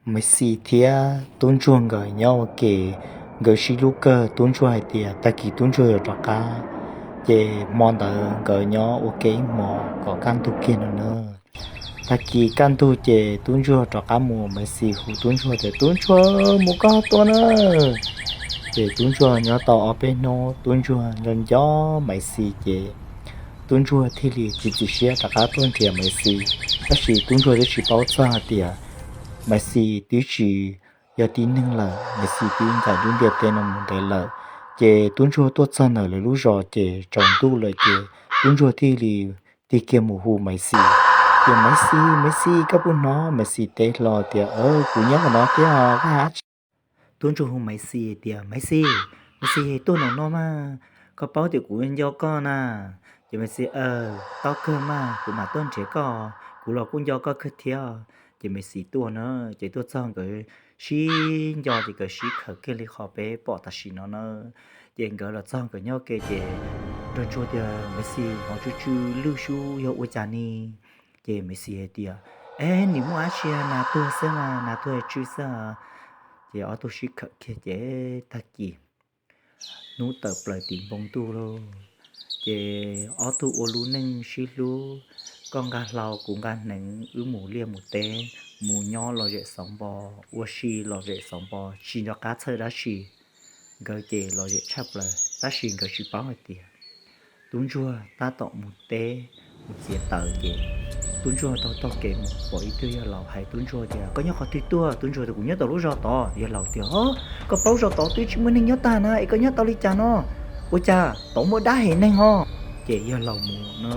Maiv Xis thiab tub ntsuag nkawd nyob ua ke, nkawd sib hlub kawg. Tub ntsuag hais tias tag kis tub ntsuag yuav rov qab, ces hmo ntawd nkawd nyob ua ke ib hmos kom kaj ntug kiag no na. Tag kis kaj ntug ces tub ntsuag rov qab mus, Maiv Xis hu tub ntsuag tias, Tub ntsuag, mus koj tua na. Ces tub ntsuag nyob tau ob peb hnub, tub ntsuag nco nco Maiv Xis ces tub ntsuag thiaj li txiav txim siab rov qab tuaj nrhiav Maiv Xis. Tab sis tub ntsuag twb tsis paub txog hais tias Maiv Xis twb tsis yog tib neeg lawm, Maiv Xis twb ncaim lub ntiaj teb no mus ntev lawm. Ces tub ntsuag tuaj txog ntawm lawv lub zos ces tsaus ntuj lawm ces tub ntsuag thiaj li tig kiag mus hu Maiv Xis tias, Maiv Xis, Maiv Xis, koj puas hnov? Maiv Xis teb hlo tias, Kuv nyob qhov no thiab os, koj hais dab tsi? Tub ntsuag hu Maiv Xis tias, Maiv Xis, Maiv Xis, tuaj nraum no mas, koj paub tias kuv nco koj na. Ces Maiv Xis, Aw, paub kawg mas, kuv mam tuaj nrhiav koj, kuv los kuj nco koj kawg thiab. Ces Maiv Xis tuaj na, ces tuaj txog nkawd sib nco ces nkawd sib khawm kiag li qhov peb pom tam sim no na. Ces nkawd los txog nkawd nyob ua ke ces nrog ntsuag tias, Maiv Xis, hnov tsw tsw lwj sub, yog ua cas ne? Ces Maiv Xis hais tias, Eb, nim muaj dab tsi, nas tuag xwb mas, nas tuag tsw xwb. Ces ob tug sib khawm kiag ces tag kis hnub tawm plaws tim npoo ntuj lauj. Ces ob tug ua lub neej sib hlub, koj nqa hlau kuv nqa hneev, wb mus liaj mus teb, mus nyob lom zem xauv npo, ua si lom zem xauv npo, tsis nco qab txhawj dab tsi. Nkawd ces lom zem tshaj plaws tab sis nkawd tsis paub hais tias tub ntsuag tab tom mus teb, mus txiav taws ces tub ntsuag taug taug kev mus pom ib tug yawg laus hais tub ntsuag tias, Koj nyob qhov twg tuaj? Tub ntsuag tias, Kuv nyob tau lub zos tod. Yawg laus tias, Ho, koj paub zos tod twb tsis muaj neeg nyob tag na es koj nyob tau li cas no? Ua cas tod muaj dab hem neeg ho? Ces yawg laus mus na,